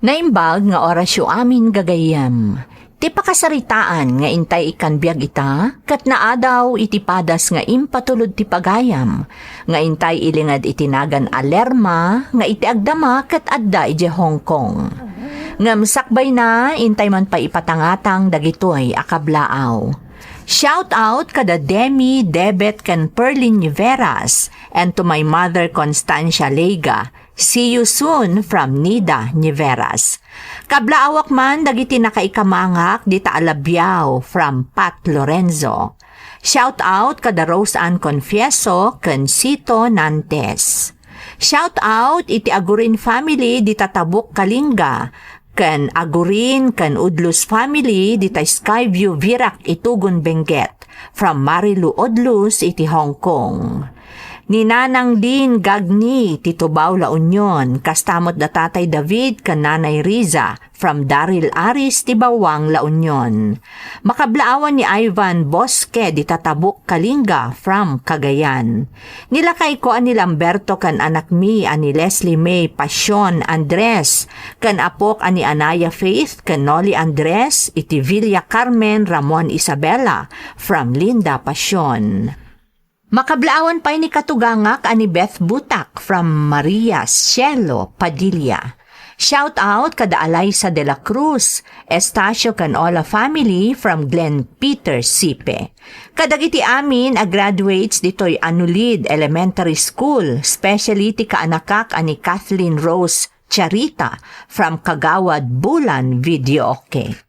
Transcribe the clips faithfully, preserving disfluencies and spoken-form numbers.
Naimbag nga orasyo amin, gagayyem. Ti pakasaritaan nga intay ikkan biag ita, ket naadaw iti padas nga impatulod ti pagayam, nga intay ilinged iti nagan a Lerma nga iti agdama ket adda idiay Hong Kong. Ngem sakbayna, intay man pay ipatangatang dagitoy a kablaaw. Shout out kada Demi, Debet, ken Perlin Niveras, and to my mother Constancia Leiga. See you soon from Nida Niveras. Kablaawak man dagiti nakaikamangak dita a labiaw from Pat Lorenzo. Shout out kada Rose Ann Confieso ken Sito Nantes. Shout out iti Agurin family dita Tabuk, Kalinga, ken Agurin ken Udlos family dita Skyview, Virac, Itugon, Benguet, from Marilu Udlos iti Hong Kong. Ni Nanang Lin Gagni ti Tubao, La Union, kasta met da Tatay David ken Nanay Riza from Daryl Aris ti Bawang, La Union. Makablaawan ni Ivan Bosque dita Tabuk, Kalinga, from Cagayan. Ni lakayko a ni Lamberto ken anakmi a ni Leslie May Pasion Andres, ken apok a ni Anaya Faith ken Noli Andres iti Villa Carmen, Ramon Isabela, from Linda Pasion. Makablaawan pay ni katugangak a ni Beth Butak from Maria Cielo Padilla. Shout out kada Alaysa de la Cruz, Estacio ken Ola family from Glenn Peter Sipe. Kadagiti amin a graduates ditoy Anulid Elementary School, especially ti kaanakak a ni Kathleen Rose Charita from Kagawad Bulan Videoke.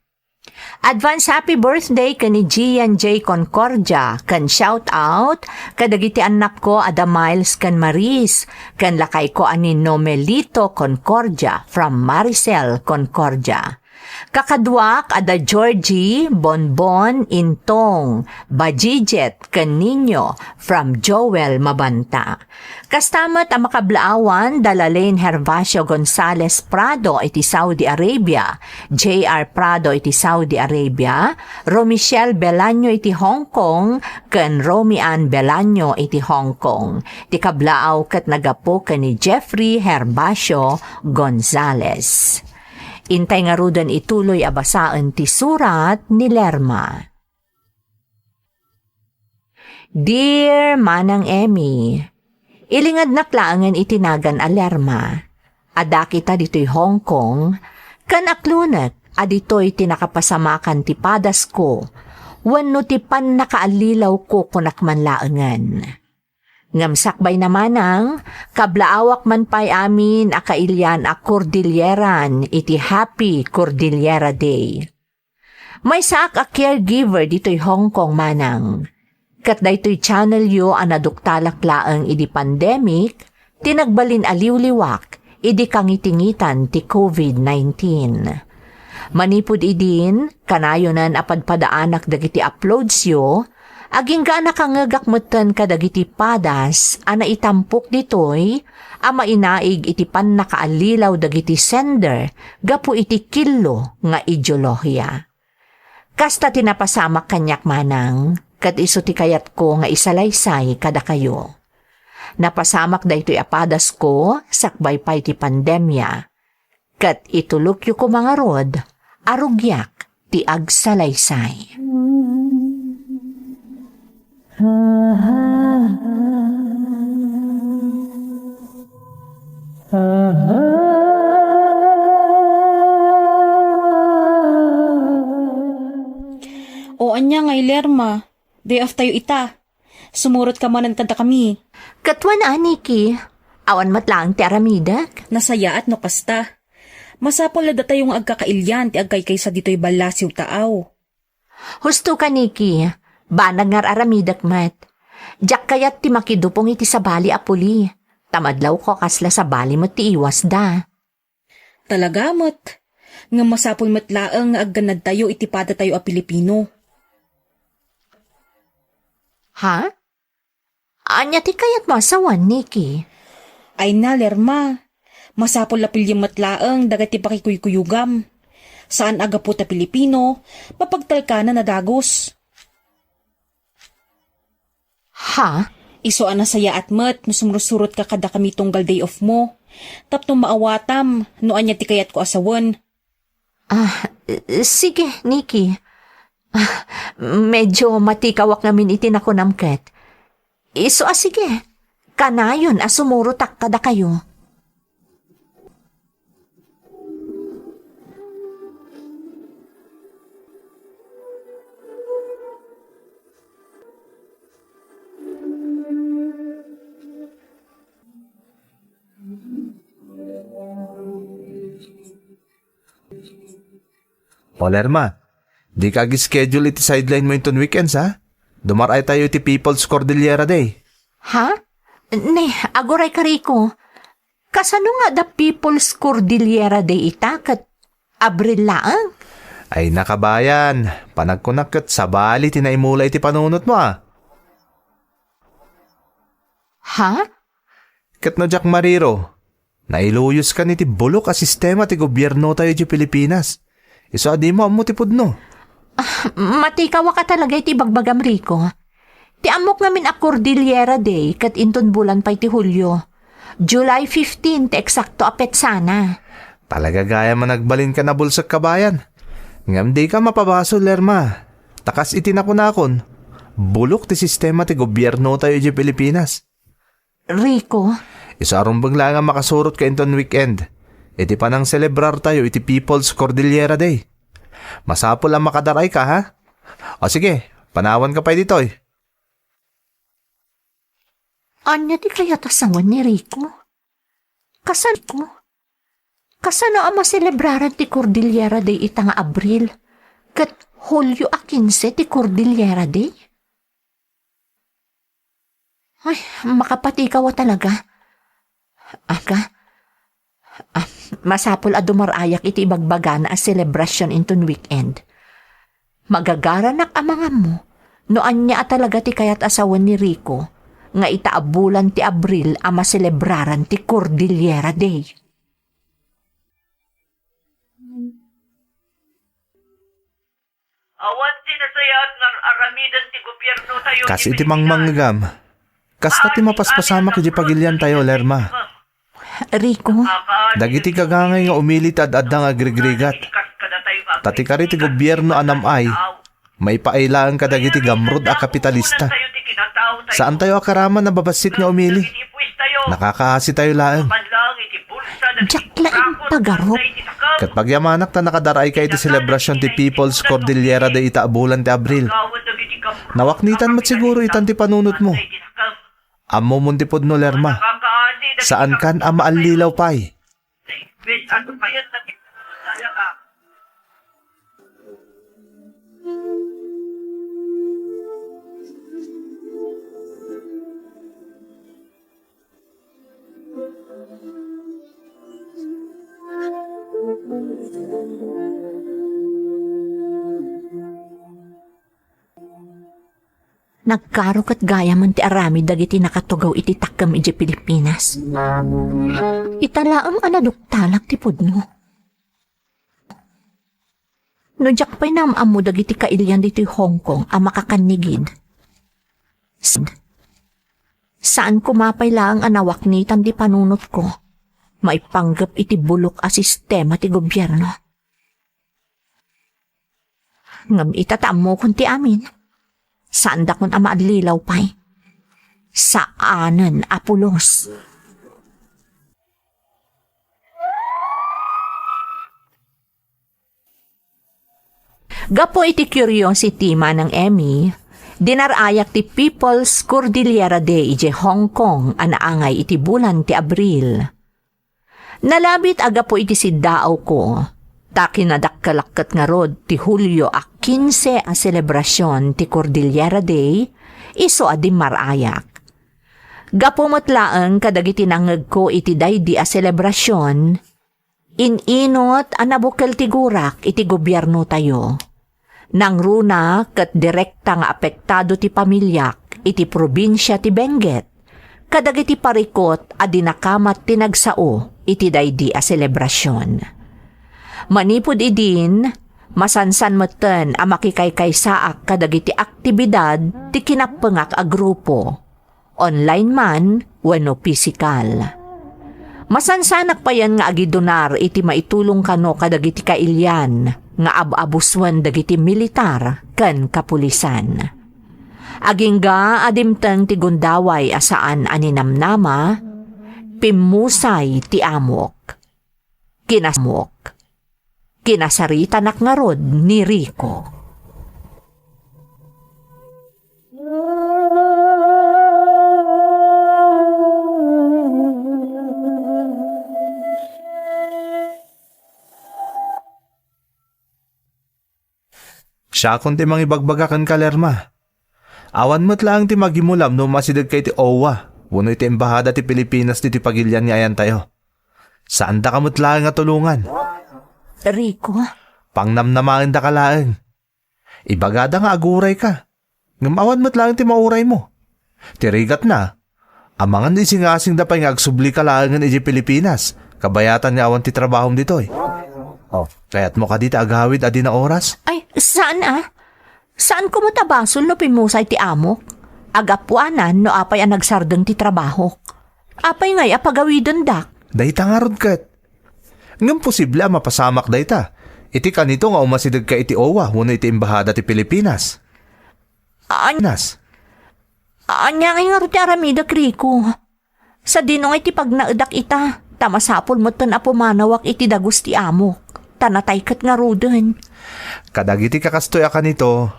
Advance happy birthday ken ni Gian J Concordia, ken shout out kadagiti annakko a da Miles ken Maris, ken lakayko a ni Nomelito Concordia from Maricel Concordia. Kakaduak a da Georgie, Bonbon, Intong, Bajijet, ken Nino from Joel Mabanta. Kasta met a makablaawan da Lalaine Herbacio Gonzalez Prado iti Saudi Arabia, J R Prado iti Saudi Arabia, Romichelle Belaño iti Hong Kong, ken Romy Ann Belaño iti Hong Kong. Ti kablaaw ket naggapu ken ni Jeffrey Herbacio Gonzalez. Intay ngaruden ituloy a basaen ti surat ni Lerma. Dear Manang Emmy, ilingednak laengen iti nagan a Lerma. Adda kita ditoy Hong Kong, ken aklonek a ditoy ti nakapasamakan ti padasko, wenno ti pannakaallilawko, kunak man laengen. Ngem sakbay na manang, kablaawak man pay amin a kailian a Cordilleran iti Happy Cordillera Day. Maysaak a caregiver ditoy Hong Kong, manang. Ket daytoy channel yo a naduktalak laeng idi pandemic ti nagbalin a liwliwak idi kangitingitan ti covid nineteen. Manipud idin, kanayonan a padpadaanak dagiti uploads yo, agingga a nakangegak metten kadagiti padas a naitampok ditoy a mainaig iti pannakaallilaw dagiti sender gapu iti killo nga ideolohia. Kasta ti napasamak kaniak, manang, ket isu ti kayatko nga isalaysay kadakayo. Napasamak daytoy a padasko sakbay pay ti pandemia, ket itulokyo koma ngarud a rugiak ti agsalaysay. O ania ngay, Lerma? Day off tayo ita. Sumurotka manen kadakami. Ket wen a, Nikki, awan met laeng ti aramidek? Nasayaat no kasta. Masapul a datayo nga agkakailian ti agkaykaysa ditoy ballasiw taaw. Husto ka, Nikki. Banag nga ar-aramidek met. Diak kayat ti makidupong iti sabali a puli. Ta madlawko a kasla sabali met ti iwasda. Talaga met. Ngem masapul met laeng nga aggannadtayo iti padatayo a Pilipino. Ha? Ania ti kayatmo a sawen, Nikki? Ay na, Lerma. Masapul a piliem met laeng dagiti pakikuykuyogam. Saan a gapu ta Pilipino, mapagtalkanan a dagus. Ha? Isu a nasayaat met no sumursurotka kadakami tunggal day off mo. Tapno maawatam no ania ti kayatko a sawen. Ah, sige, Nikki. Ah, medyo matikawak ngamin iti nakunam ket. Isu a sige, kanayon a sumurotak kadakayo. O, Lerma, dika ag-schedule iti sideline mo inton weekends, ha? Dumaraytayo iti People's Cordillera Day. Ha? Ne, aguray ka, Rico. Kasano nga adda People's Cordillera Day ita ket Abril laeng? Ay, nakabayan, panagkunak ket sabali ti naimula iti panunotmo, a. Ha? Ket no diak mariro, nailuyoskan iti bulok a sistema ti gobiernotayo idiay Pilipinas. Isu a dimo ammo ti pudno. Ah, matikawak a talaga iti ibagbagam, Rico. Ti ammok ngamin a Cordillera Day ket inton bulan pay ti Hulio. July fifteen ti eksakto a petsana. Talaga gayam a nagbalinka a nabulsek, kabayan. Ngem dika mapabasol, Lerma. Ta kas iti nakunakon, bulok ti sistema ti gobiernotayo idiay Pilipinas. Rico? Isu a rumbeng laeng a makasurotka inton weekend iti panangselebrartayo iti People's Cordillera Day. Masapul a makadarayka, ha? O sige, panawanka pay ditoy. Ania ti kayat a sawen ni Rico? Kasan-, kasano a maselebraran ti Cordillera Day ita nga Abril, ket Hulio a kinse ti Cordillera Day? Ay, makapatikaw a talaga. Aga, ah, masapul a dumarayak iti ibagbagana a selebrasion inton weekend. Magagaranak a mangammo no ania a talaga ti kayat a sawen ni Rico nga ita a bulan ti Abril a maselebraran ti Cordillera Day. Awan ti nasayaat nga ar-aramiden ti gobiernotayo. Kas iti mangmangngegam, kasta ti mapaspasamak iti pagiliantayo, Lerma. Rico. Dagiti gagangay nga umili ti ad-adda nga agrigrigat. Ta ti kari ti gobierno a nam-ay, maipaay laeng kadagiti gamrud a kapitalista. Saantayo a karaman a babassit nga umili. Nakakaasitayo laeng. Diak laeng pagarup. Ket pagyamanak ta nakadaraayka iti selebrasion ti People's Cordillera Day ita a bulan ti Abril. Nawaknitan met siguro itan ti panunotmo. Ammomon ti pudno, Lerma. Saankan a maallilaw pay. Nagkaro ket gayamen ti aramid dagiti nakatugaw iti takkem idiay Pilipinas. Ita laeng a naduktalak ti pudno. No diak pay naam-ammo dagiti kailian ditoy Hong Kong a makakannigid, s-, saan koma pay laeng a nawaknitan ti panunotko maipanggep iti bulok a sistema ti gobierno. Ngem ita ta ammokon ti amin, saandakon a maallilaw pay. Saanen a pulos. Gapu iti curiosity, Manang Emmy, dinar-ayak ti People's Cordillera Day idiay Hong Kong a naangay iti bulan ti Abril. Nalabit a gapu iti siddaawko, ta kinadakkelak ket ngarud ti Hulio a kinse a selebrasion ti Cordillera Day, isu a dimmar-ayak. Gapu met laeng kadagiti nangngegko iti daydi a selebrasion, in-inot a nabukel ti gurak iti gobiernotayo. Nangruna ket direkta nga apektado ti pamiliak iti probinsia ti Benguet kadagiti parikut a dinakamat ti nagsao iti daydi a selebrasion. Manipud idin, masansan metten a makikaykaysaak kadagiti aktibidad ti kinappengak a grupo, online man wenno pisikal. Masansanak payen nga agidunar iti maitulong kano kadagiti kailian nga ab-abusuen dagiti militar ken kapulisan. Agingga a dimteng ti gundaway a saan a ninamnama, pimmusay ti amok. Kinasmok. Kinasaritanak ngarud ni Rico. Siakon ti mangibagbaga kenka, Lerma. Awan met laeng ti magimulam no umasidegka iti owa wenno iti Embahada ti Pilipinas ditoy pagilian nga ayantayo. Saandaka met laeng a tulongan. Rico? Pangnamnamaendaka laeng. Ibagada nga agurayka. Ngem awan met laeng ti mauraymo. Ti rigatna, amangan no isingasingda pay nga agsublika laengen idiay Pilipinas, kabayatan nga awan ti trabahom ditoy. Oh, kayatmo kadi ti agawid a dina oras? Ay, saan a? Saanko met a basol no pimmusay ti amok? Agapuanan no apay a nagsardeng ti trabahok. Apay ngay a pagawidendak? Dayta ngarud ket. Ngem posible a mapasamak dayta. Iti kanito nga umasidegka iti owa wenno iti Embahada ti Pilipinas. An-, Nas. Ania ngay ngarud ti aramidek, Rico? Sadino ngay ti pagnaedak ita? Ta masapul metten a pumanawak iti dagus ti amok. Ta natay ket ngaruden. Kadagiti kakastoy a kanito,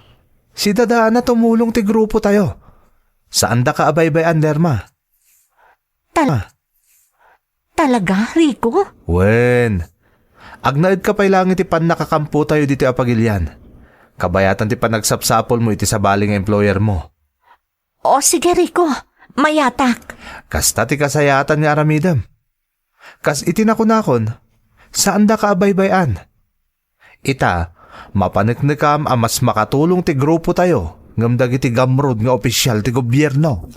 sidadaan a tumulong ti grupotayo. Saandaka a baybay-an, Lerma. Tal-, talaga, Rico? Wen, agnaedka pay laeng iti pannakakampotayo ditoy a pagilian. Kabayatan ti panagsapsapulmo iti sabali nga employermo. O, sige, Rico. Mayatak. Kasta ti kasayaatan nga aramidem. Kas iti nakunakon, saandaka a baybay-an. Ita, mapaneknekam a mas makatulong ti grupotayo ngem dagiti gamrud nga opisyal ti gobierno.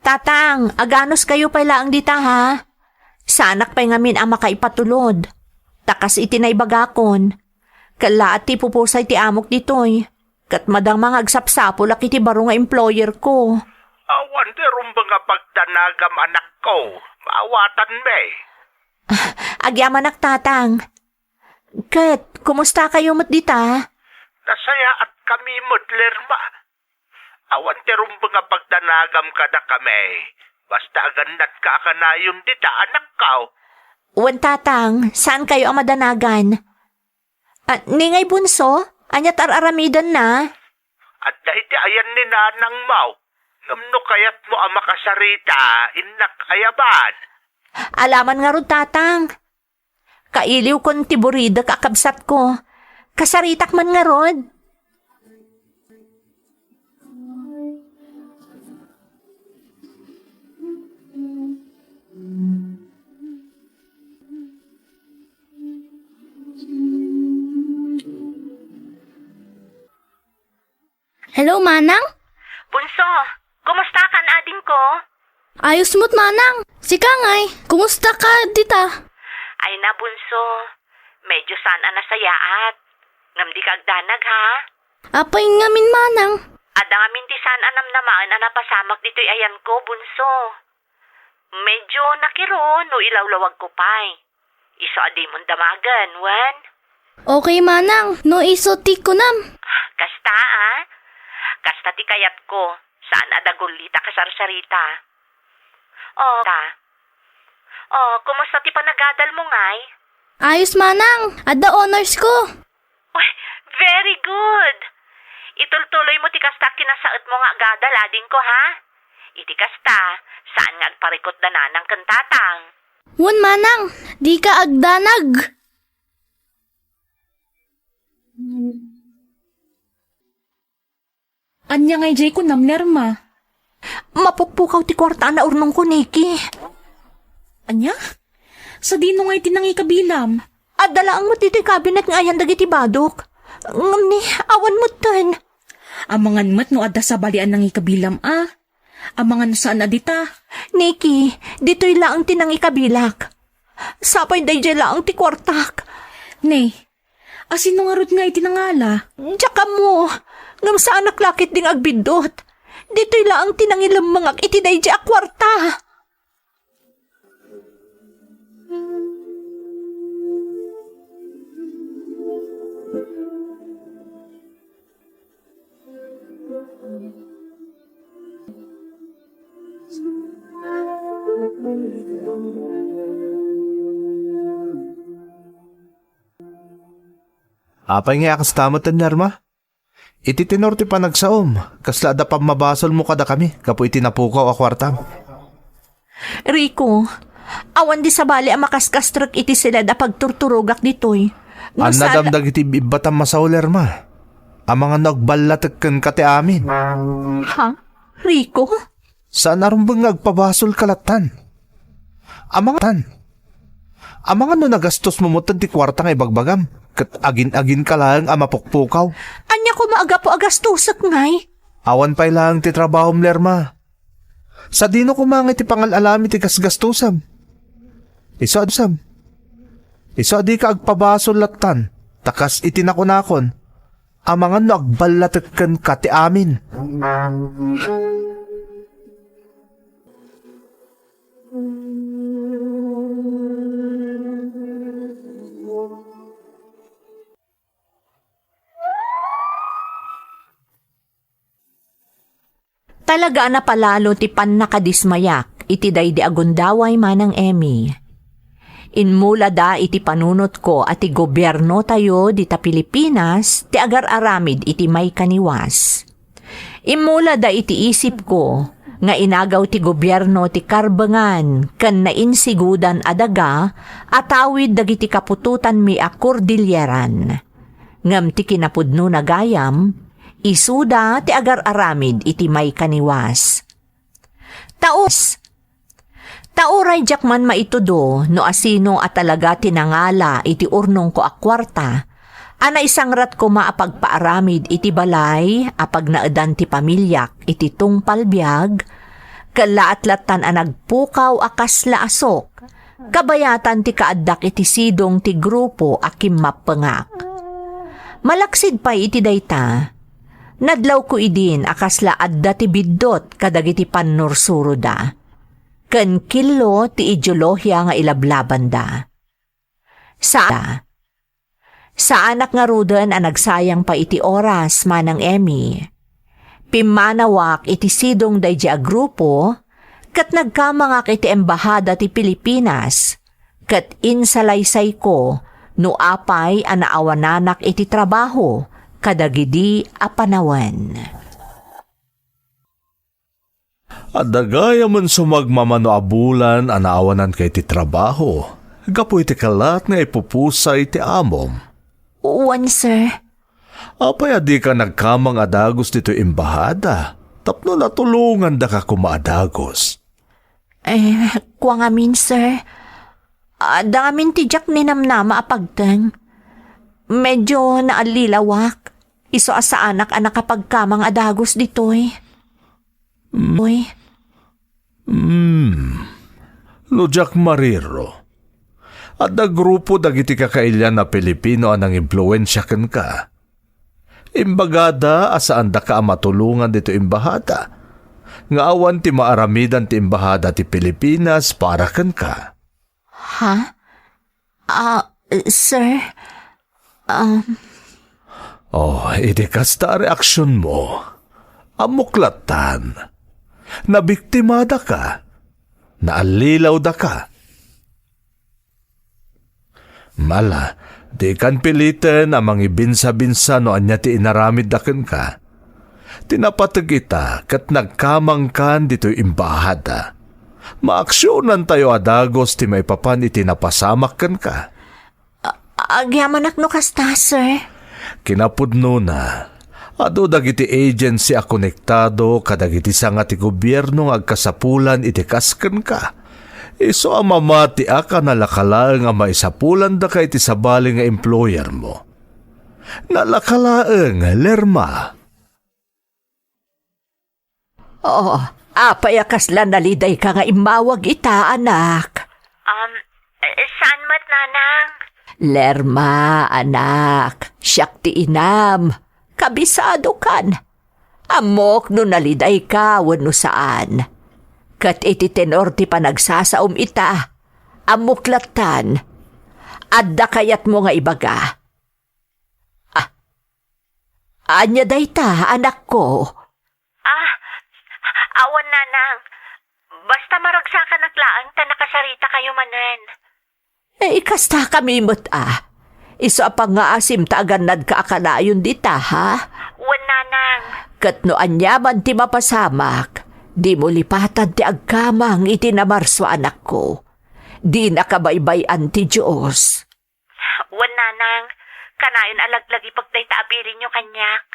Tatang, aganuskayo pay laeng dita, ha? Saanak pay ngamin a makaipatulod. Ta kas iti naibagakon, kellaat ti ipupusay ti amok ditoy. Ket madama nga agsapsapulak iti baro nga employer ko. Awan ti rumbeng a pagdanagam, anakko. Maawatanmi. Agyamanak, Tatang. Ket, kumustakayo met dita? Nasayaat kami met, Lerma. Awan ti rumbeng a pagdanagam kadakami. Basta agannatka a kanayon dita, anakko. Wen, Tatang, saankayo a madanagan. Ah, ni ngay bunso, ania ti ar-aramidenna? Adda iti ayan ni nanangmo. Ngem no kayatmo a makasarita, innak ayaban. Alaman ngarud, Tatang. Kailiwkon ti buridek a kabsatko. Kasaritak man ngarud. Hello, Manang? Bunso, kumusta kan adingko? Ayos met, Manang. Sika ngay, kumusta ka dita? Ay na, Bunso. Medyo saan a nasayaat. Ngem dika agdanag, ha? Apay ngamin, Manang? Adda ngamin ti saan a namnamaen a napasamak ditoy ayanko, Bunso. Medyo nakiro no ilawlawagko pay. Isu a dimon damagen, wen? Okay, Manang, no isu ti kunam. Kasta, a? Kasta ti kayatko, saan a dagulli ta kasarsarita. O, ta. O, kumusta ti panagadalmo ngay? Ayos, Manang, adda honors ko. Uy, very good! Itultuloy mo ti kasta a kinasaetmo nga agadal, adingko, ha? Iti kasta, saan nga agparikut da nanang ken tatang. Wen, Manang, dika agdanag. Ania ngay jay kunam, Lerma? Mapukpukaw ti kuarta a naurnongko, Nikki. Ania? Sadino ngay ti nangikabilam? Adda laeng met ditoy cabinet nga ayan dagiti badok. Ngem ni, awan metten. Amangan met no adda sabali a nangikabilam a. Amangan no saan a dita. Nikki, ditoy laeng ti nangikabilak. Sapay daydiay laeng ti kuartak. Ne, asino ngarud nga iti nangala? Diak ammo. Ngem saanak la ketdi nga agbiddut. Ditoy laeng ti nangilemmengak iti daydiay a kuarta. Apay nga a kasta met, Lerma? Iti tenor ti panagsaom, kasla adda pammabasolmo kadakami gapu iti napukaw a kuartam. Rico, awan di sabali a makaskastrek iti siled a pagturturogak ditoy. No saan- Annadam dagiti ibbatam a sao, Lerma. Amangan no agballatek kenka ti amin. Ha? Rico? Saan a rumbeng nga agpabasolka lattan. Amangan, amangan no nagastosmo metten ti kuarta nga ibagbagam, ket agin-aginka laeng a mapukpukaw. Ania koma a gapu a gastosek ngay? Awan pay laeng ti trabahom, Lerma. Sadino koma nga iti pangal-alami ti gasgastosem? Isu a, isu a dika agpabasol lattan, ta kas iti nakunakon, amangan no agballatek kenka ti amin. Talaga a napalalo ti pannakadismayak iti daydi a gundaway, Manang Emmy. Immulada iti panunotko a ti gobiernotayo dita Pilipinas ti agar-aramid iti maikaniwas. Immulada iti isipko nga inagaw ti gobierno ti karbengan ken nainsigudan a daga a tawid dagiti kaputotanmi a Kordilleran. Ngem ti kinapudnona gayam, isuda ti agar-aramid iti maikaniwas. Ta uray, ta uray diak man maitudo no asino a talaga ti nangala iti urnongko a kuarta, a naisangrat koma a pagpaaramid iti balay a pagnaedan ti pamiliak iti tungpal biag, ket laatlattan a nagpukaw a kasla asok, kabayatan ti kaaddak iti sidong ti grupo a kimmappengak. Malaksid pay iti dayta, nadlawko idin a kasla adda ti biddut kadagiti pannursuroda, ken killo ti ideolohia nga ilablabanda. Sa Saanak ngaruden a nagsayang pay iti oras, Manang Emmy. Pimmanawak iti sidong daydi a grupo, ket nagkamangak iti Embahada ti Pilipinas, ket insalaysayko no apay a naawananak iti trabaho kadagidi a panawen. Adda gayamen sumagmamano a bulan a naawananka iti trabaho gapu iti kalat nga ipupusay ti amom. Wen, sir. Apay a dika nagkamang a dagus ditoy embahada tapno natulongandaka koma a dagus? Eh, kua ngamin, sir. Adda ngamin ti diak ninamnama a pagteng. Medyo naallilawak. Isu a saanak a nakapagkamang a dagus ditoy. Mm. Uy. Mm. No diak marirro, adda grupo dagiti kakailian a Pilipino a nangimpluensia kenka. Imbagada a saandaka a matulongan ditoy embahada, nga awan ti maaramidan ti Embahada ti Pilipinas para kenka. Ha? Ah, sir? Um, Oh, idi kasta a reaksionmo, ammok lattan. Nabiktimadaka. Naallilawdaka. Ala, dikan piliten a mangibinsabinsa no ania ti inaramidda kenka. Ti napateg ita ket nagkamangkan ditoy embahada. Maaksionantayo a dagus ti maipapan iti napasamak kenka. A-, agyamanak no kasta, sir. Kinapudnona, adu dagiti agency a konektado kadagiti sanga ti gobierno nga agkasapulan iti kas kenka. Isu a mamatiak a nalaka laeng a maisapulandaka iti sabali nga employermo. Nalaka laeng, Lerma. Oh, apay a kasla nalidayka nga immawag ita, anak? Um, eh, saan met, Nanang? Lerma, anak, siak ti inam. Kabisadokan. Ammok no nalidayka wenno saan. Ket iti tenor ti panagsasaom ita, ammok lattan. Adda kayatmo nga ibaga? Ah, ania dayta, anakko? Ah, awan, Nanang. Basta maragsakanak laeng ta nakasaritakayo manen. Eh, ikastakami met a. Isu a pangngaasim ta agannadka a kanayon dita, ha? Wen, Nanang. Ket no aniaman ti mapasamak, dimo lipatan ti agkamang iti namarsua, anakko. Dinaka baybay-an ti Dios. Wen, Nanang, kanayon a laglagipek dayta a bilinyo kaniak.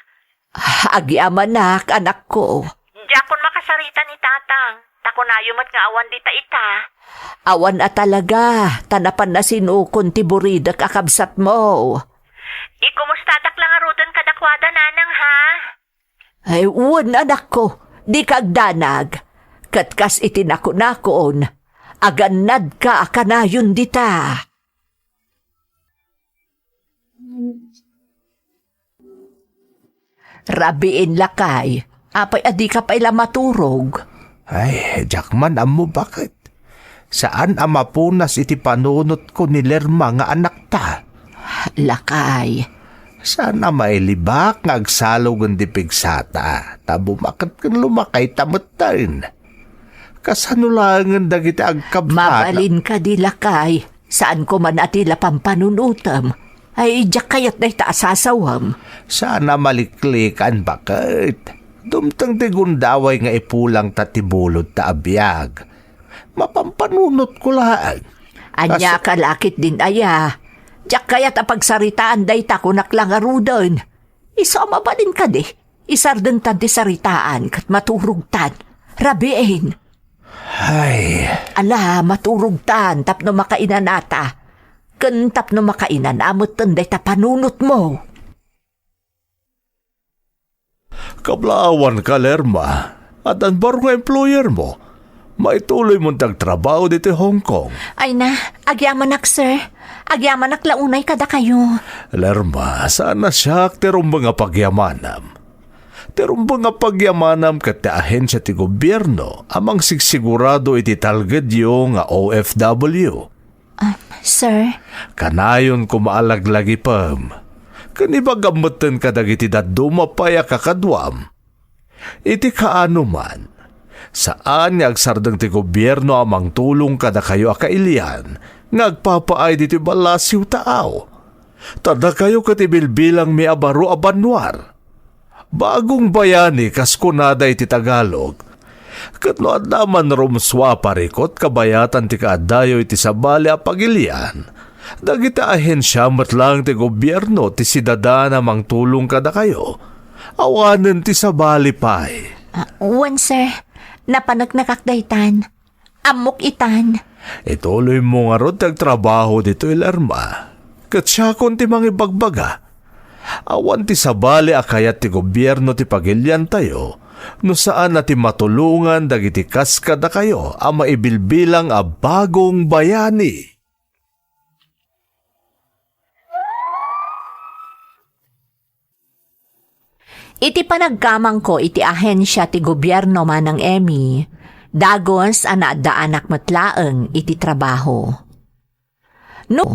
Agyamanak, anakko. Diakon makasarita ni Tatang, ta kunayo met nga awan dita ita. Awan a talaga, ta napan nasinukon ti buridek a kabsatmo. Ikumustadak la ngaruden kadakuada, Nanang, ha? Ay, wen, anakko, dika agdanag. Ket kas iti nakunakon, agannadka a kanayon dita. Rabiin, lakay. Apay a dika pay la maturog? Ay, diak man ammo baket. Saan a mapunas iti panunotko ni Lerma nga anakta. Lakay. Saan a mailibak nga agsalugen ti pigsata, ta bumaket ken lumakayta metten. Kasano laengen dagiti agkabsat? Mabalin kadi, lakay. Saan koma a ti la pampanunotem. Ay, diak kayat dayta a sasawem. Saan a maliklikan, baket. Dumteng ti gundaway nga ipulangta ti bulodta a biag. Mapampanunotko laeng. Ania kas- ka lakit din aya? Diak kayat a pagsaritaan dayta, kunak la ngaruden. Isu a mabalin kadi, isardengtan ti saritaan ket maturogtan. Rabiin. Ay. Ala, maturogtan tapno makainanata. Ken tapno makainana metten dayta panunotmo. Kablaawanka, Lerma. Addan baro nga employer mo. Maituloy mon ti agtrabaho ditoy Hong Kong. Ay na, agyamanak, sir. Agyamanak la unay kadakayo. Lerma, saan a siak ti rumbeng a pagyamanam. Ti rumbeng a pagyamanam ket ti ahensia ti gobierno a mangsigsigurado iti talgedyo nga O F W. Ah, sir? Kanayon koma a laglagipem. Ken ibagam metten kadagiti dadduma pay a kakaduam. Iti kaano man, saan nga agsardeng ti gobierno a mangtulong kadakayo a kailian nga agpapaay ditoy ballasiw taaw. Ta dakayo ket ibilbilangmi a baro a banwar. Bagong bayani, kas kunada iti Tagalog. Ket no adda man rumsua a parikut kabayatan ti kaaddayo iti sabali a pagilian, dagiti ahensia met laeng ti gobierno ti sidadan a mangtulong kadakayo. Awanen ti sabali pay. Ah, wen, sir. Napaneknekak daytan. Ammok itan. Ituloymo ngarud ti agtrabaho ditoy, Lerma. Ket siakon ti mangibagbaga. Awan ti sabali a kayat ti gobierno ti pagiliantayo no saan a ti matulongan dagiti kas kadakayo a maibilbilang a bagong bayani. Iti panagkamangko iti ahensia ti gobierno, Manang Emmy, dagus a naaddaanak met laeng iti trabaho. No,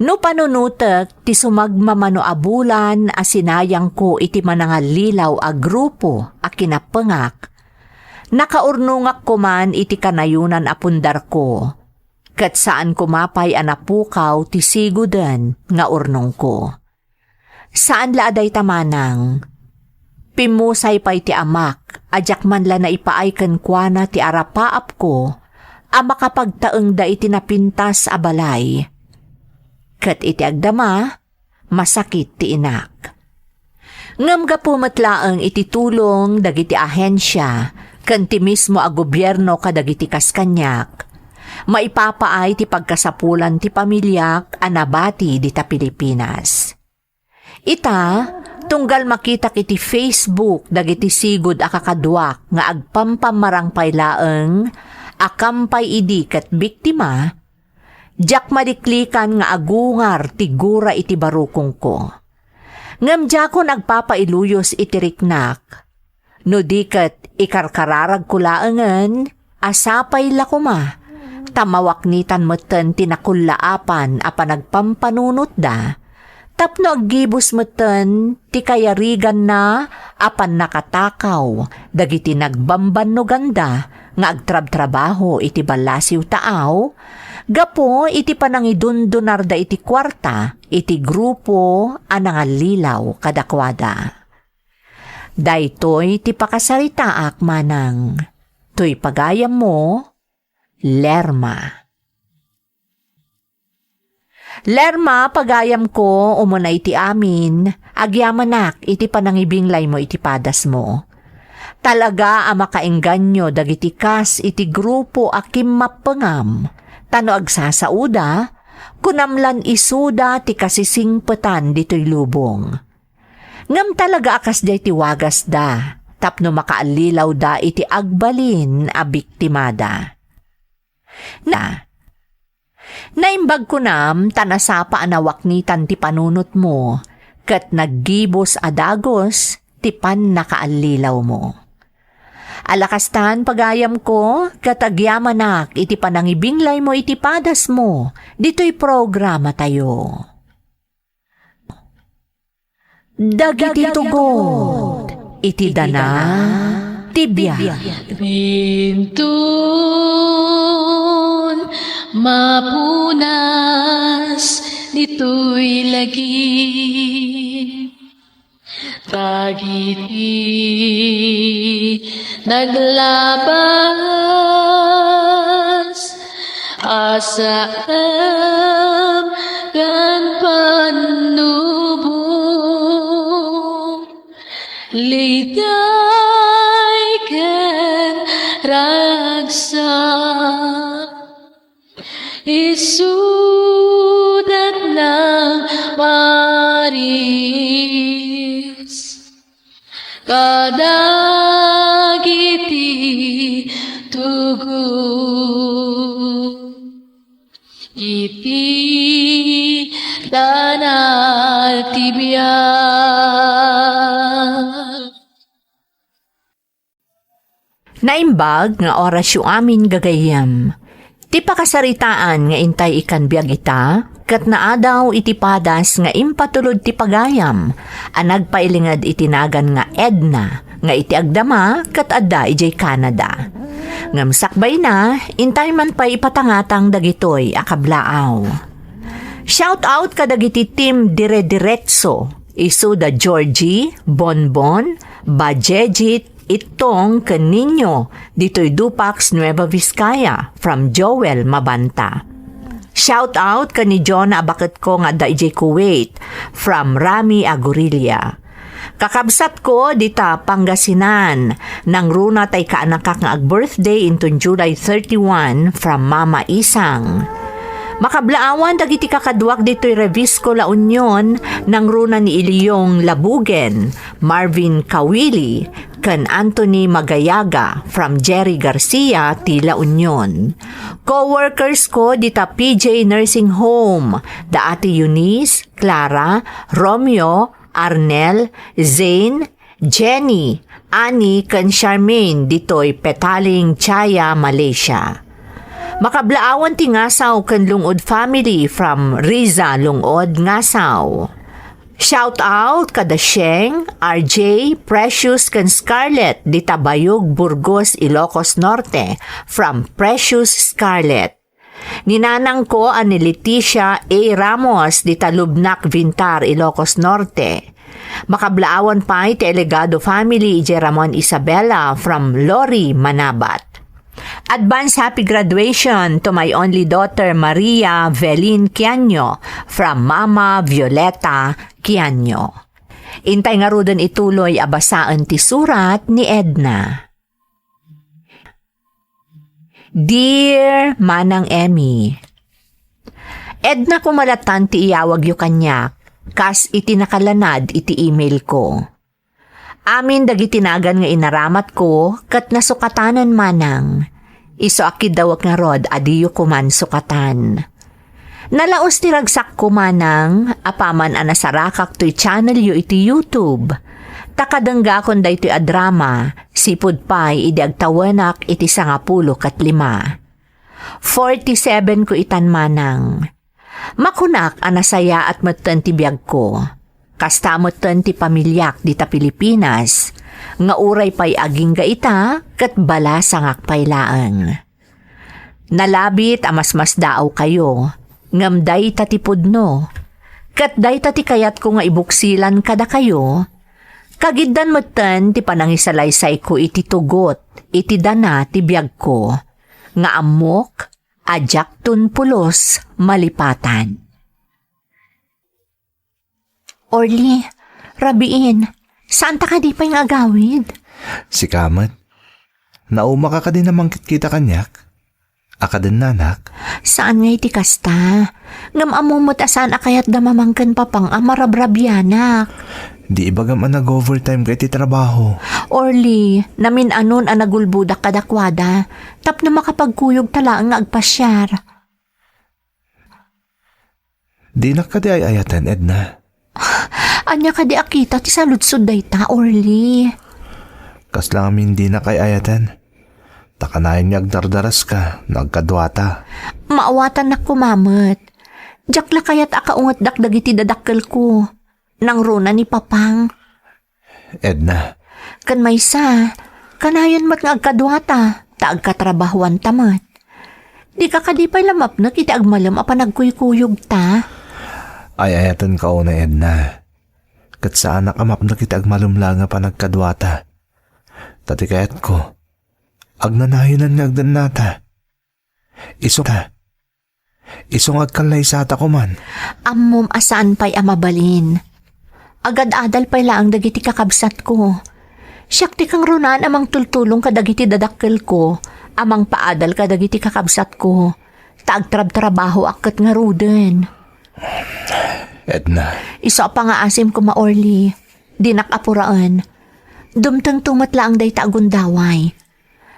no panunotek ti sumagmamano a bulan a sinayangko iti manangallilaw a grupo a kinapengak, nakaurnongak koman iti kanayonan a pundarko, ket saan koma pay a napukaw ti siguden nga urnongko. Saan la a dayta, Manang. Pimmusay pay ti amak a diak man la naipaay kenkuana ti arapaapko a makapagtaengda iti napintas a balay. Ket iti agdama, masakit ti inak. Ngem gapu met laeng iti tulong dagiti ahensia ken ti mismo a gobierno kadagiti kas kaniak, maipapaay ti pagkasapulan ti pamiliak a nabati dita Pilipinas. Ita, Tunggal makitak iti Facebook dagiti sigud a kakaduak nga agpampammarangpay laeng a kampay idi ket biktima, diak maliklikan nga agungar ti gura iti barukongko. Ngem diakon agpapailuyos iti riknak. No di ket ikarkararagko laengen a sapay la koma, ta mawaknitan metten ti nakullaapan a panagpampanunotda, tapno aggibus metten ti kayariganna a pannakatakaw dagiti nagbambannoganda nga agtrabtrabaho iti ballasiw taaw, gapu iti panangidundunarda iti kuarta iti grupo a nangallilaw kadakuada. Daytoy ti pakasaritaak manang. Toy pagayammo, Lerma. Lerma, pagayamko, umuna iti amin, agyamanak iti panangibinglaymo iti padasmo. Talaga a makaengganyo dagiti kas iti grupo a kimmappengam, ta no agsasaoda, kunam lan isuda ti kasisingpetan ditoy lubong. Ngem talaga a kasdiay ti wagasda tapno makaallilawda iti agbalin a biktimada. Na, naimbag kunam ta nasapa a nawaknitan ti panunotmo, ket naggibus a dagus ti pannakaallilawmo. Alakastan, pagayamko, ket agyamanak iti panangibinglaymo iti padasmo ditoy programatayo. Dagiti tugod iti dana ti biag. Inton mapunas ditoy lagi, dagiti naglabas a saem ken pannubo, liday ken ragsak, isudat nang maris kadagiti tugod iti dana ti biag. Naimbag nga orasyo amin, gagayyem. Ti pakasaritaan nga intay ikan biag ita, ket naadaw iti padas nga impatulod ti pagayam a nagpailinged iti nagan nga Edna, nga iti agdama ket adda idiay Canada. Ngem sakbayna, intay man pay ipatangatang dagitoy a kablaaw. Shout out kadagiti Team Dire-diretso, isuda Georgie, Bonbon, Bajejit, Ittong ken Niño, ditoy Dupax, Nueva Vizcaya, from Joel Mabanta. Shout out ken ni Jonah a baketko nga adda idiay Kuwait, from Rami Agurilla. Kakabsatko dita Pangasinan, nangruna tay kaanakak nga ag-birthday inton July thirty-one, from Mama Isang. Makablaawan dagiti kakaduak ditoy Revisco, La Union, nangruna ni Iliong Labugen, Marvin Kawili, ken Anthony Magayaga from Jerry Garcia ti La Union. Co-workers ko dita P J Nursing Home, da Ate Eunice, Clara, Romeo, Arnel, Zane, Jenny, Annie, ken Charmaine ditoy Petaling, Chaya, Malaysia. Makablaawan ti ngasaw ken Lungod family from Riza, Lungod, Ngasaw. Shout out kada Sheng, R J, Precious, ken Scarlett dita Bayog, Burgos, Ilocos Norte, from Precious Scarlett. Ni nanangko a ni Leticia A Ramos dita Lubnak, Vintar, Ilocos Norte. Makablaawan pay ti Elegado family idiay Ramon Isabela from Lori Manabat. Advance happy graduation to my only daughter, Maria Velin Kianyo, from Mama Violeta Kianyo. Intay ngaruden ituloy a basaen ti surat ni Edna. Dear Manang Emmy, Edna, koma latan ti iyawagyo kaniak. kas iti nakalanad iti email ko. Amin dagiti nagan nga inaramatko ket nasukatanen manang. Isu a kiddawek ngarud a diyo koman sukatan. Nalaus ti ragsakko manang, apaman a nasarakak toy channelyo iti YouTube. Ta kadenggakon daytoy a drama, sipud pay idi agtawenak iti sangapulo ket lima. Forty-seven ko itan manang. Makunak a nasayaat metten ti biagko. Kasta metten ti pamiliak dita Pilipinas, nga uray pay agingga ita ket balasangak pay laeng. Nalabit a masmasdaawkayo, ngem dayta ti pudno. Ket dayta ti kayatko nga ibuksilan kadakayo, kagiddan metten ti panangisalaysayko iti tugot iti dana ti biagko, nga ammok a diakton pulos malipatan. Orly, rabiin, saanta kadi pay nga agawid? Sika met. Naumaka kadi a mangkitkita kaniak? A kadennanak? Saan nga iti kasta. Ngem ammo met a saan a kayatda mamang ken papang a marabrabianak. Di ibagam a nag-overtime ka iti trabaho. Orly, namin-anon a nagulbodak kadakuada. Tapno makapagkuyogta laeng nga agpasiar. Dinak kadi ay-ayaten, Edna? Ania kadi a kita ti saludsod dayta, Orly? Kasla ngamin dinak ay-ayaten. Ta kanayon nga agdardaraska no agkaduata. Maawatannak koma met. Diak la kayat a kaungetdak dagiti dadakkelko. Nangruna ni Papang. Edna. Ken maysa, kanayon met nga agkaduata, ta agkatrabahuanta met. Dika kadi pay la mapnek iti agmalem a panagkuykuyogta? Ay-ayatenka unay, Edna. Ket saanak a mapnek iti agmalem laeng a panagkaduata. Ta ti kayatko, agnanayonan nga agdennata. Isu ta. Isu nga agkallaysata koman. Ammom a saan pay a mabalin. Agad-adal pay laeng dagiti kakabsatko. Siak ti kangrunaan a mangtultulong kadagiti dadakkelko, a mangpaadal kadagiti kakabsatko. Ta agtrabtrabahoak ket ngaruden. Edna. Isu a pangaasim koma, Orly. Dinak apuraen. Dumtengto met laeng dayta a gundaway.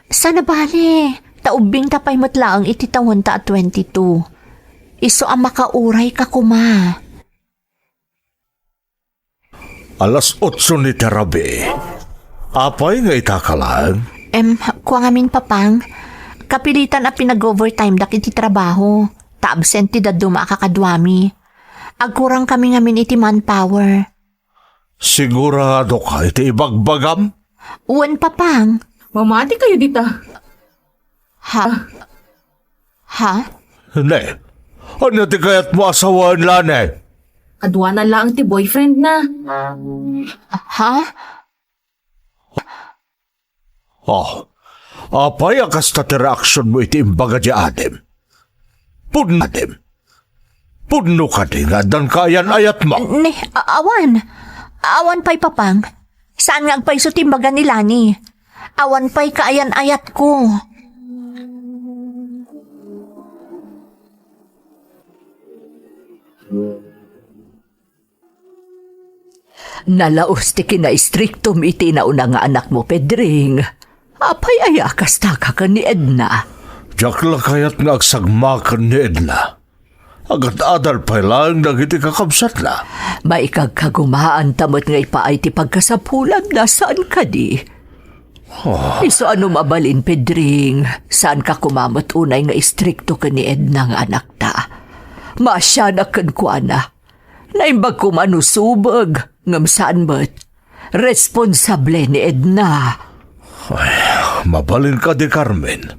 Saan a bale, ta ubbingta pay met laeng iti tawenta a twenty-two. Isu a makaurayka koma. Alas otso ni ti rabii. Apay nga itaka laeng? Em, kua ngamin, Papang. Kapilitan a pinag-overtimedak iti trabaho. Ta absent ti dadduma a kakaduami. Agkurangkami ngamin iti manpower. Siguradoka iti ibagbagam? Wen, Papang. Mamati kayo dita. Ha? Ha? Ne, ania ti kayatmo a sawen, Lani? Kaduana laeng ti boyfriend na. Ha? Oh, apay a kasta ti reaksionmo iti imbaga di adim? Pudno, adim. Pudno kadi nga addan kaayan-ayatmo? Ne, a-, awan. Awan pay, Papang. Saan nga agpayso ti imbaga ni Lani. Awan pay kaayan-ayatko. Nalaus ti kinaistriktom iti nauna nga anakmo, Pedring. Apay aya kasta ka ken ni Edna? Diak la kayat nga agsagmaken ni Edna. Agad-adal pay laeng dagiti kakabsatna. Maikagkagumaanta met nga ipaay ti pagkasapulanna, saan kadi? Ah. Isu a no mabalin, Pedring, saan ka koma met unay nga istrikto ken ni Edna nga anakta. Maasianak kenkuana. Naimbag koma no subeng, ngem saan met. Responsable ni Edna. Ay, mabalin kadi, Carmen.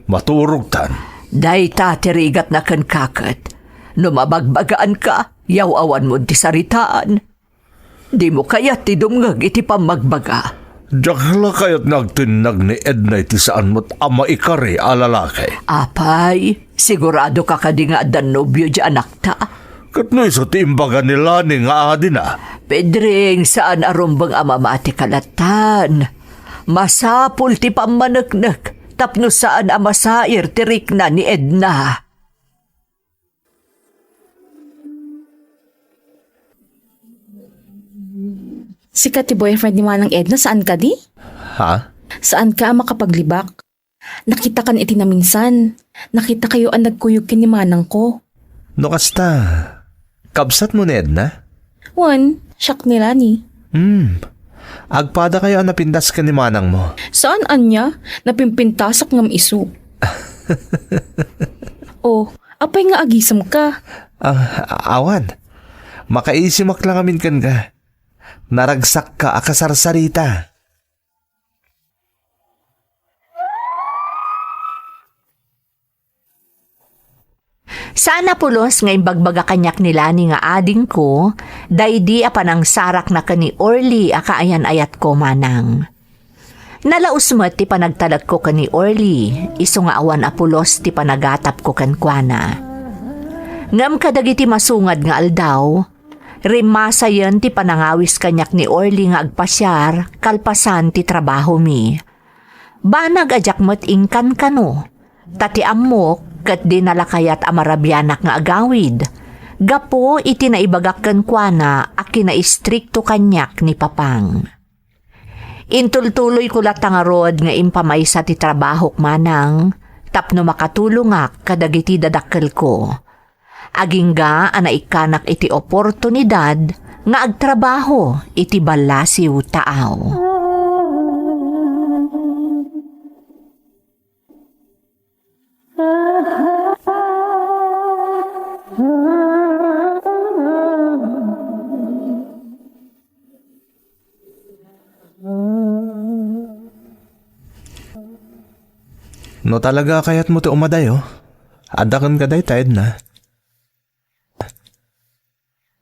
Maturogtan. Dayta ti rigatna kenka ket. No mabagbagaanka, yaw-awanmon ti saritaan. Dimo kayat ti dumngeg iti pammagbaga. Diak la kayat nga agtinnag ni Edna iti saan met a maikari a lalaki. Apay, sigurado ka kadi nga addan nobio di anakta? Ket no isu ti imbaga ni Lani nga adina? Pedring, saan a rumbeng a mamati ka lattan. Masapul ti pammaneknek tapno saan a masair ti rikna ni Edna. Sika ti boyfriend ni Manang Edna, saan kadi? Ha? Saan ka a makapaglibak? Nakitakan iti naminsan. Nakitakayo a nagkuyog ken ni manangko. No kasta, kabsatmo ni Edna? Wen, siak ni Lani. Hmm. Agpadakayo a napintas ken ni manangmo. Saan ania? Napimpintasak ngem isu. Oh, apay nga agisemka? Ah, awan. Makaisimak la ngamin kenka. Naragsakka a kasarsarita. Saan a pulos nga imbagbagak kaniak ni Lani nga adingko, daydi a panangsarakna ken ni Orly a kaayan-ayatko, manang. Nalaus met ti panagtalekko ken ni Orly, isu nga awan a pulos ti panagatapko kenkuana. Ngem kadagiti masungad nga aldaw, rimmasayen ti panangawis kaniak ni Orly nga agpasiar kalpasan ti trabahomi. Banag a diak met inkankano, ta ti ammok ket dina la kayat a marabianak nga agawid, gapu iti naibagak kenkuana a kinaistrikto kaniak ni Papang. Intultuloyko latta ngarud nga impamaysa ti trabahok, manang, tapno makatulongak kadagiti dadakkelko. Agingga a naikkanak iti oportunidad nga agtrabaho iti ballasiw taaw. No talaga a kayatmo ti umadayo, adda kenka dayta, Edna.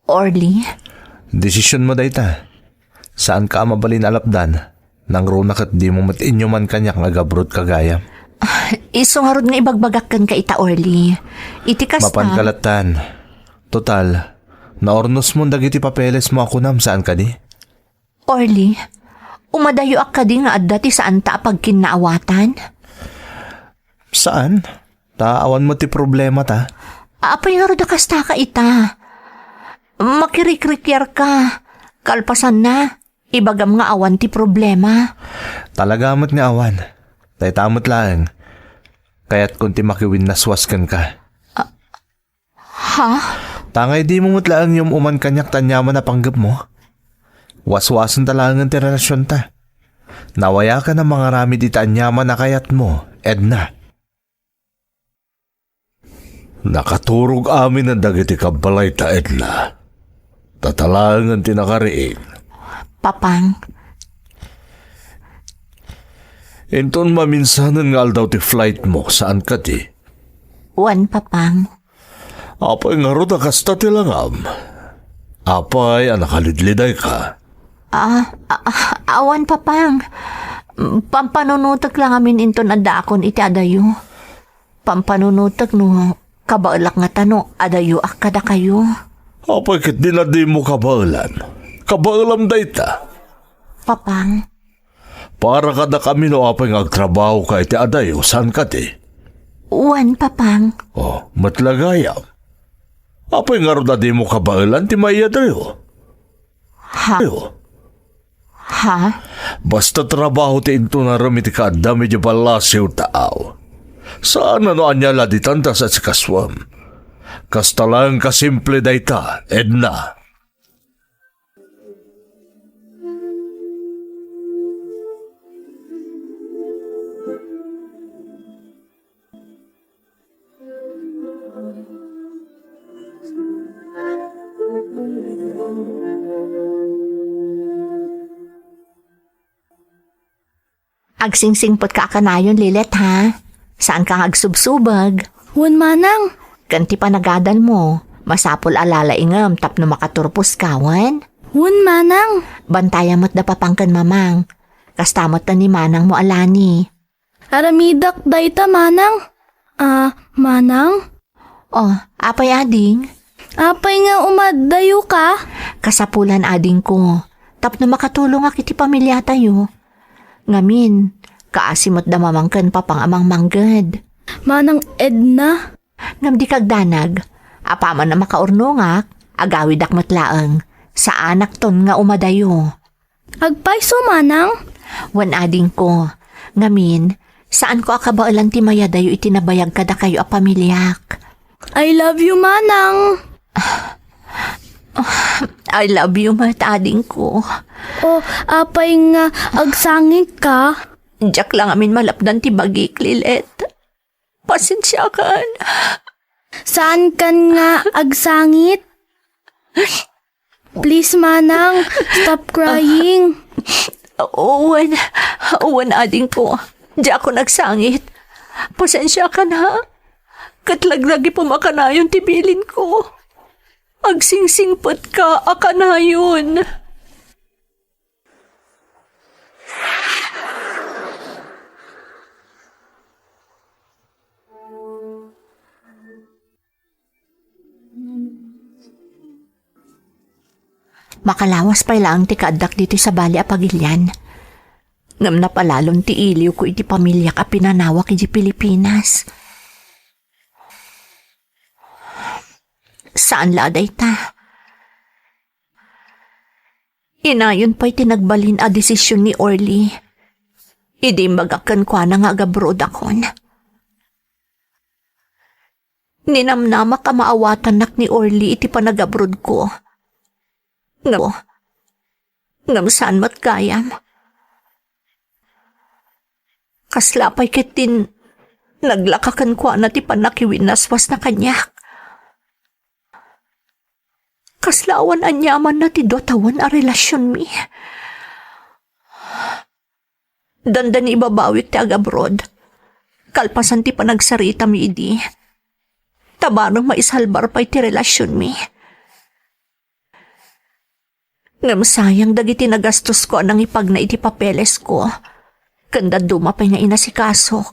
Orly? Desisionmo dayta. Saanka a mabalin a lapdan. Nangruna ket dimo met inyuman kaniak nga agabrotka gayam. Ah, isu ngarud nga ibagbagak kenka ita, Orly. Iti kasta, mapanka lattan. Total, naurnosmon dagiti papelesmo a kunam, saan kadi? Orly, umadayoak kadi nga adda ti saanta a pagkinnaawatan? Saan? Ta awan met ti problemata. Apay ngarud a kastaka ita? Makirikrikiarka. Kalpasanna, ibagam nga awan ti problema. Talaga met nga awan. Dayta met laeng. Kayatkon ti makiwinnaswas kenka. Ah, Ha? Ta ngay dimo met laeng yum-uman kaniak ta aniaman a panggepmo? Waswasenta laengen ti relasionta. Nawayakan a mangaramid iti aniaman a kayatmo, Edna. Nakaturog aminen dagiti kabbalayta, Edna. Data laengen ti nakariing. Papang. Inton maminsanen nga aldaw ti flightmo, saan kadi? Wen, Papang. Apay ngarud a kasta ti langam? Apay a nakalidlidayka? Ah, ah, ah, awan, Papang. Pampanunotek la ngamin inton addaakon iti adayo. Pampanunotek no kabaelak ngata no adayoak kadakayo. Apay ket dina dimo kabaelan? Kabaelam dayta. Papang. Para kadakami no apay nga agtrabahoka iti adayo, saan kadi? Wen, Papang. Oh, met la gayam. Apay ngarud a dimo kabaelan ti maiyadayo? Ha? Ha? Basta trabaho ti intunarem iti kaaddam idiay ballasiw taaw. Saan a no ania la ditan ta sa sikasuam. Kasta laeng kasimple dayta, Edna. Agsingsingpetka a kanayon, Lilet, ha? Saanka nga agsubsubeg. Wen, manang. Ken ti panagadalmo, masapul a lalaingem tapno makaturposka, wen? Wen, manang. Bantayam met da papang ken mamang. Kasta met ni manangmo a Lani. Aramidak dayta, manang. Ah, manang? Oh, apay ading? Apay nga umadayoka? Kasapulan adingko, tapno makatulongak iti pamiliatayo. Ngamin, kaasi met da mamang ken papang a mangmangged. Manang Edna? Ngem dika agdanag, apaman a makaurnongak, agawidak met laeng. Saanakton nga umadayo. Agpayso, manang? Wen, adingko. Ngamin, saanko a kabaelan ti mayadayo iti nabayag kadakayo a pamiliak. I love you, manang. I love you met, adingko. O, apay nga agsangitka? Diak la ngamin malapdan ti bagik, Lilet. Pasensiakan. Saankan nga agsangit? Please, manang, stop crying. Wen, wen, adingko. Diakon agsangit. Pasensiakan, ha? Ket laglagipem a kanayon ti bilinko. Agsingsingpetka a kanayon. Makalawas pay laeng ti kaaddak ditoy sabali a pagilian. Ngem napalalon ti iliwko iti pamiliak a pinanawak idiay Pilipinas. Saan la a dayta. Inayon pay ti nagbalin a desision ni Orly. Idi imbagak kenkuana nga agabroadakon. Ninamnamak a maawatannak ni Orly iti panagabroadko. Ngem, ngem saan met gayam. Kasla pay ketdin naglaka kenkuana ti pannakiwinnaswasna kaniak. Kasla awan aniamanna ti dua tawen a relasionmi. Dandani ibabawik ti agabroad. Kalpasan ti panagsaritami idi, ta bareng maisalbar pay ti relasionmi. Ngem sayang dagiti nagastosko a nangipagna iti papelesko, ken dadduma pay nga inasikasok.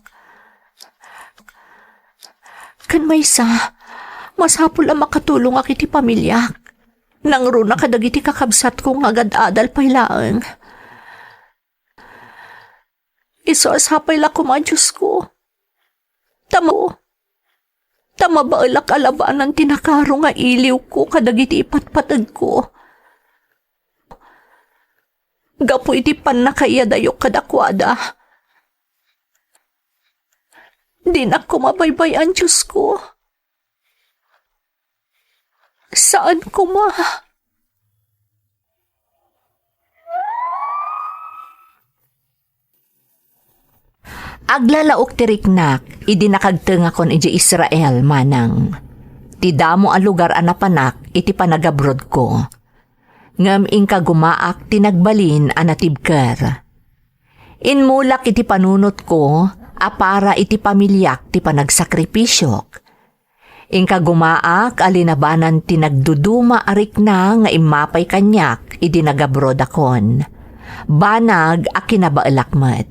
Ken maysa, masapul a makatulongak iti pamiliak. Nangruna kadagiti kakabsatko nga agad-adal pay laeng. Isu a sapay la koma, Diosko. Ta ma-, ta mabaelak a labanan ti nakaro nga iliwko kadagiti ipatpategko. Gapu iti pannakaiyadayok kadakuada. Dinak koma baybay-an, Diosko. Saan koma. Aglalaok ti riknak idi nakagtengakon idiay Israel, manang. Ti damo a lugar a napanak iti panagabrodko. Ngem inkagumaak ti nagbalin a natibker. Inmulak iti panunotko a para iti pamiliak ti panagsakripisio. Inkagumaak a linabanan ti nagduduma a rikna nga immapay kaniak idi nagabrodakon. Banag a kinabaelak met.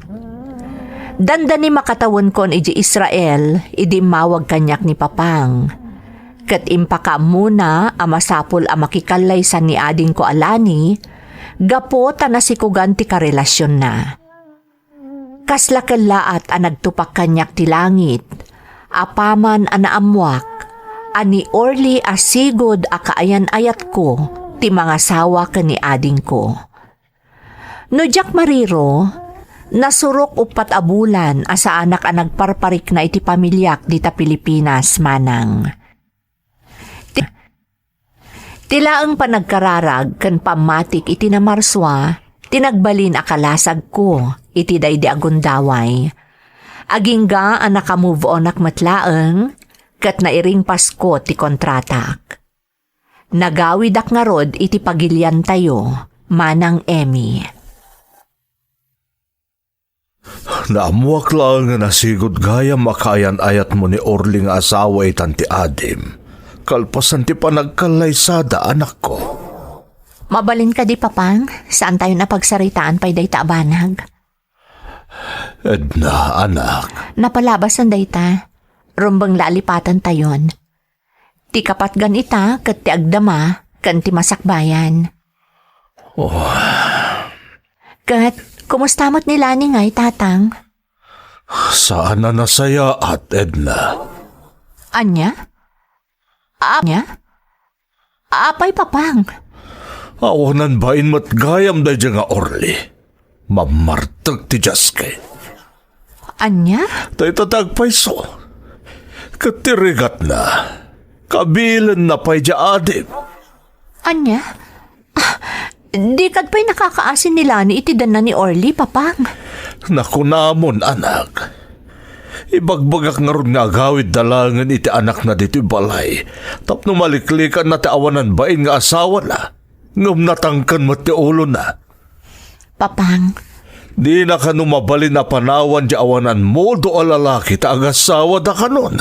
Dandani makatawenkon idiay Israel idi immawag kaniak ni Papang. Ket impakaammona a masapul a makikallaysan ni adingko a lani gapu ta nasikugan ti karelasionna. Kasla kellaat a nagtupak kaniak ti langit, apaman a naammoak a ni Orly a sigud a kaayan-ayatko ti mangasawa ken ni adingko. No diak mariro, nasurok uppat a bulan a saanak a nagparparikna iti pamiliak dita Pilipinas, manang. Ti, ti laeng panagkararag ken pammatik iti namarsua ti nagbalin a kalasagko iti daydi a gundaway. Agingga a naka-move on-ak met laeng ket nairingpasko ti kontratak. Nagawidak ngarud iti pagiliantayo, Manang Emmy. Naammoak laeng nga nasigud gayam a kaayan-ayatmo ni Orly nga asawa itan ti adim, kalpasan ti panagkallaysada, anakko. Mabalin kadi, Papang? Saantayon a pagsaritaan pay dayta a banag? Edna, anak. Napalabasen dayta. Rumbeng la a lipatantayon. Ti kapatgan ita ket ti agdama ken ti masakbayan. Oh. Ket, kumusta met ni Lani ngay, Tatang? Saan a nasayaat, Edna. Ania? Ania? Apay, Papang? Awanan bain met gayam daydiay nga Orly. Mammartek ti diaske. Ania? Dayta ti agpayso. Ket ti rigatna, kabilenna pay diay adim. Ania? Ah, di kad pay nakakaasi ni Lani iti danna ni Orly, Papang. Nakunamon, anak. Ibagbagak ngarud nga agawidda laengen iti anakna ditoy balay tapno maliklikanna ti awanan bain nga asawana ngem natangken met ti ulona. Papang. Dina kano mabalin a panawan diay awanan modo a lalaki ta agasawada kanon.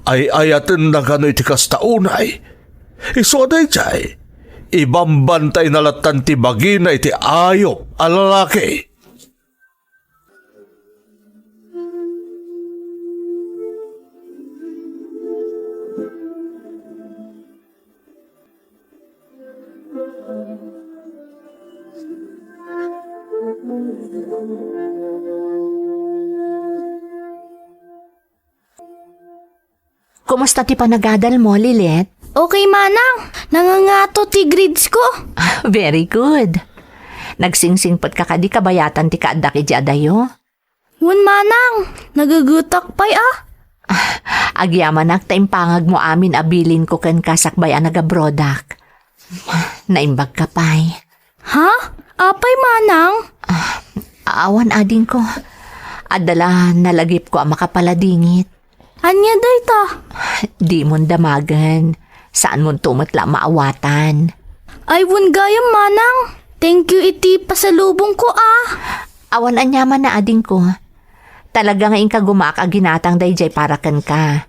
Ay-ayatenna kano iti kasta unay. Isu a daydiay, ibambantaynna lattan ti bagina iti ayup a lalaki. Kumusta ti panagadalmo, Lilet? Okay, manang. Nangangato ti grades ko. Ah, very good. Nagsingsingpet ka kadi kabayatan ti kaaddak idiay adayo? Wen, manang. Nagugutak pay, ah. Ah, agyamanak ta impangagmo amin a bilinko kenka sakbay a nagabrodak. Naimbag ka pay. Ha? Apay, manang? Ah, awan, adingko. Adda la nalagipko a makapaladingit. Ania dayta? Dimon damagen. Saanmonto met la maawatan. Ay, wen gayam, manang. Thank you iti pasalubongko, ah. Awan aniaman a, adingko. Talaga nga inkagumaak a ginatang daydiay para kenka.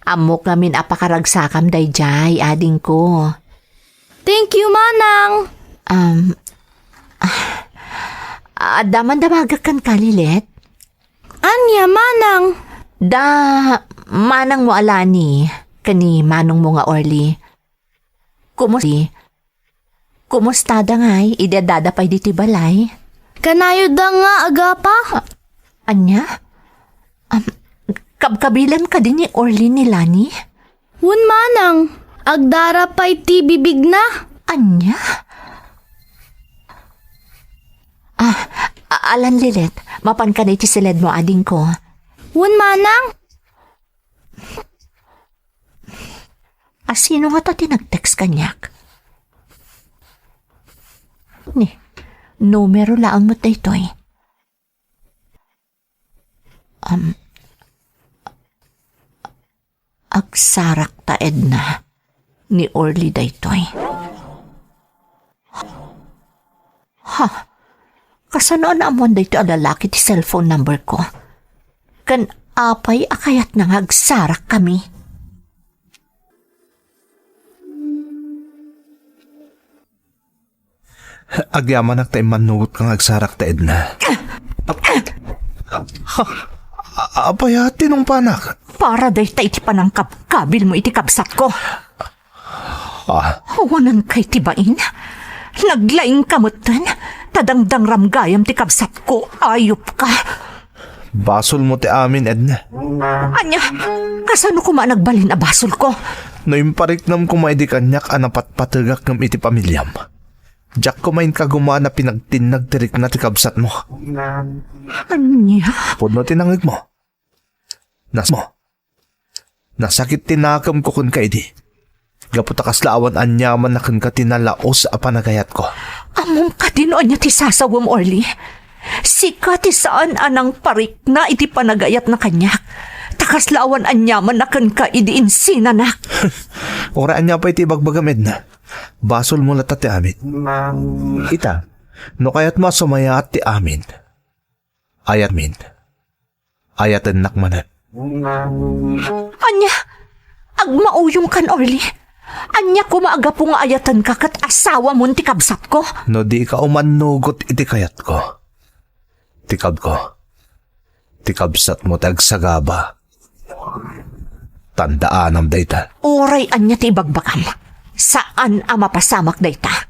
Ammok ngamin a pakaragsakam daydiay, adingko. Thank you, manang. Um, ah, adda man damagek kenka, Lilet? Ania, manang? Da, manangmo a Lani, ken ni manongmo nga Orly. Kumus-, kumustada ngay idi addada pay ditoy balay? Kanayoda nga agapa. A-, ania? Am, kabkabilan kadi ni Orly ni Lani? Wen, manang, agdara pay ti bibigna. Ania? Ah, a-, alan, Lilet, mapan ka iti siledmo, adingko. Wen, manang. A, sino ngata ti nag-text kaniak? Ni, numero laeng met daytoy. Um, agsarak ta, Edna, ni Orly daytoy. Ha? Kasano a naammuan daytoy a lalaki ti cellphone number ko? Ken apay a kayatna nga agsarakkami? Agyamanak ta immannugotka nga agsarakta, Edna. Ha? A-, apay a tinungpanak? Para dayta iti panangkabkabilmo iti kabsatko. Ah. Awanan kay ti bain? Naglaingka metten, ta dangdangram gayam ti kabsatko, ayupka. Basolmo ti amin, Edna. Ania, kasano koma a nagbalin a basolko? No impariknam koma idi kaniak a napatpategak ngem iti pamiliam, diak koma inkagumaan a pinagtinnag ti rikna ti kabsatmo. Ania? Pudno ti nangngegmo. Nas-, mo. Nasakit ti nakemko kenka idi. Gapu ta kasla awan aniaman a kenka ti nalaos a panagayatko. Ammom kadi no ania ti sasawem, Orly? Sika ti saan a nangparikna iti panagayatna kaniak. Ta kasla awan aniaman a kenka idi insinanak. Uray ania pay ti ibagbagam, Edna. Basolmo latta ti amin. Ita, no kayatmo a sumayaat ti amin, ayatmin. Ayatennak manen. Ania? Agmauyongkan, Orly? Ania koma a gapu nga ayatenka ket asawamon ti kabsatko? No dika umannugot iti kayatko, ti kabko, ti kabsatmo ti agsagaba. Tandaanam dayta. Uray ania ti ibagbagam, saan a mapasamak dayta.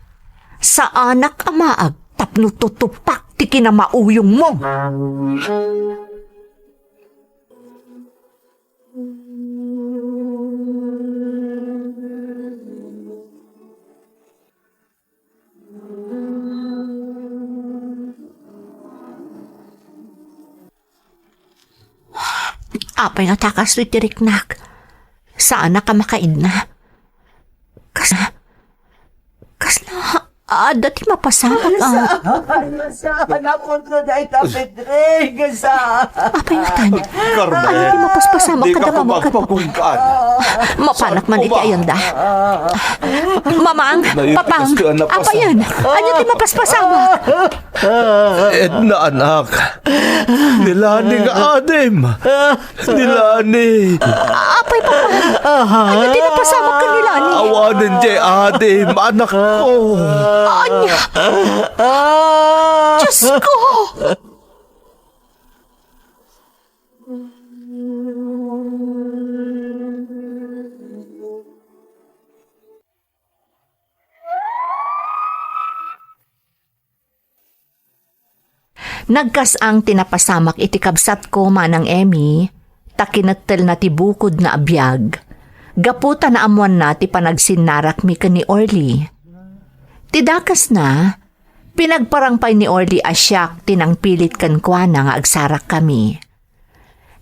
Saanak a maag tapno tutupak ti kinamauyongmo. Apay nga ta kastoy ti riknak? Saanak a makaidna? Kas-, kasla adda ti mapasamak a. Saan, saan, anak ko, dayta Pedring, saan? Apay nga tan? Carmen, adda ti mapaspasamak kada mama ket papa. Mapanak man iti ayanda. Mamang, papang, apayen, adda ti mapaspasamak. Edna, anak. Ni Lani nga adim. Ni Lani. Apay, papa. Ania ti napasamak ken ni Lani? Awanen diay adim, anakko. Ania? Diosko! Nagkas-ang ti napasamak iti kabsatko, Manang Emmy, ta kinettelna ti bukodna a biag, gapu ta naammoanna ti panagsinnarakmi ken ni Orly. Ti dakesna, pinagparang pay ni Orly a siak ti nangpilit kenkuana nga agsarakkami.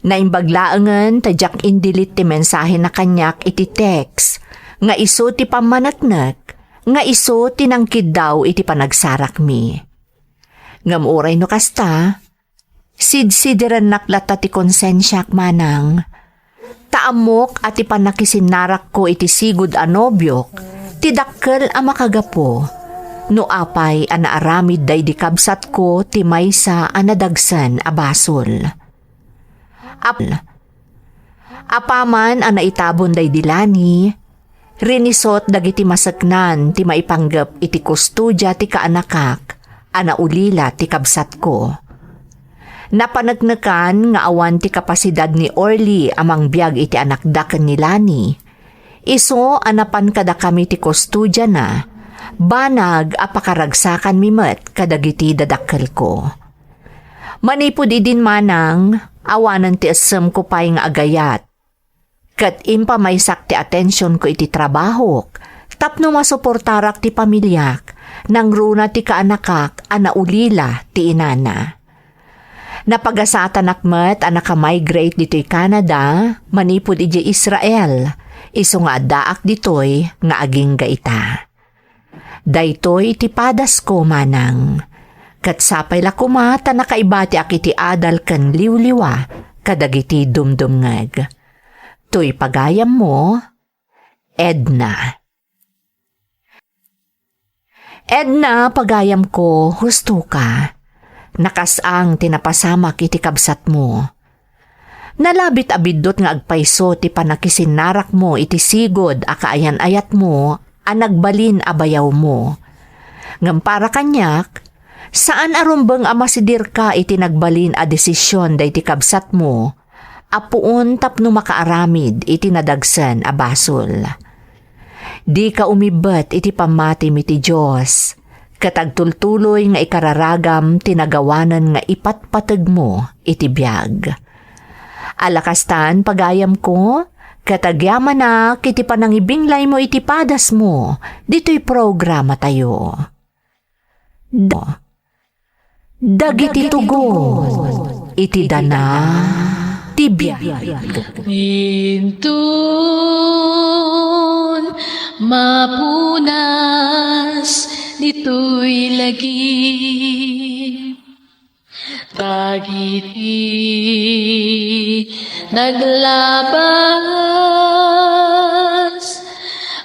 Naimbag laengen ta diak in-delete ti mensahena kaniak iti text, nga isu ti pammaneknek, nga isu ti nangkiddaw iti panagsarakmi. Ngem uray no kasta, sidsidirennak latta ti konsensiak, manang. Ta ammok a ti pannakisinnarako iti sigud a nobiok ti dakkel a makagapu no apay a naaramid daydi kabsatko ti maysa a nadagsen a basol. Ap-, apaman a naitabon daydi Lani, rinisot dagiti maseknan ti maipanggep iti kustodia ti kaanakak a naulila ti kabsatko. Napaneknekan nga awan ti kapasidad ni Orly a mangbiag iti anakda ken ni Lani. Isu a napan kadakami ti kustodiana, banag a pakaragsakanmi met kadagiti dadakkelko. Manipud idin, manang, awanen ti essemko pay nga agayat. Ket impamaysak ti atensionko iti trabahok tapno masuportarak ti pamiliak, nangruna ti kaanakak a naulila ti inana. Napagasatanak met a naka-migrate ditoy Canada manipud idiay Israel, isu nga addaak ditoy nga agingga ita. Daytoy ti padasko, manang. Ket sapay la koma ta nakaibatiak iti adal ken liwliwa kadagiti dumdumngeg. Toy pagayammo, Edna. Edna, pagayamko, husto ka. Nakas-ang ti napasamak iti kabsatmo. Nalabit a biddut nga agpayso ti pannakisinnarakmo iti sigud a kaayan-ayatmo a nagbalin a bayawmo. Ngem para kaniak, saan a rumbeng a masidirka iti nagbalin a desisyon daydi kabsatmo a puon tapno makaaramid iti nadagsen a basol. Dika umibbet iti pammatim iti Dios, ket agtultuloy nga ikararagam ti nagawanen nga ipatpategmo iti biag. Ala kastan, pagayamko, ket agyamanak iti panangibinglaymo iti padasmo ditoy programatayo. Da-, dagiti tugon iti dana ti biag. Inton mapunas ditoy lagip, dagiti naglabas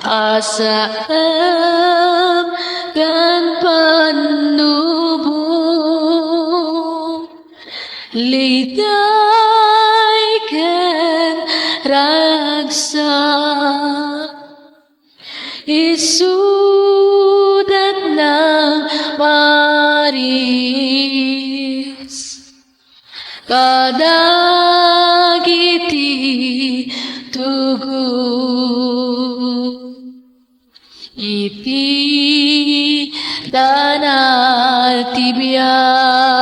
a saem ken pannubo, liday ken ragsak. Isudat nang paris kadagiti tugon iti dana ti biag.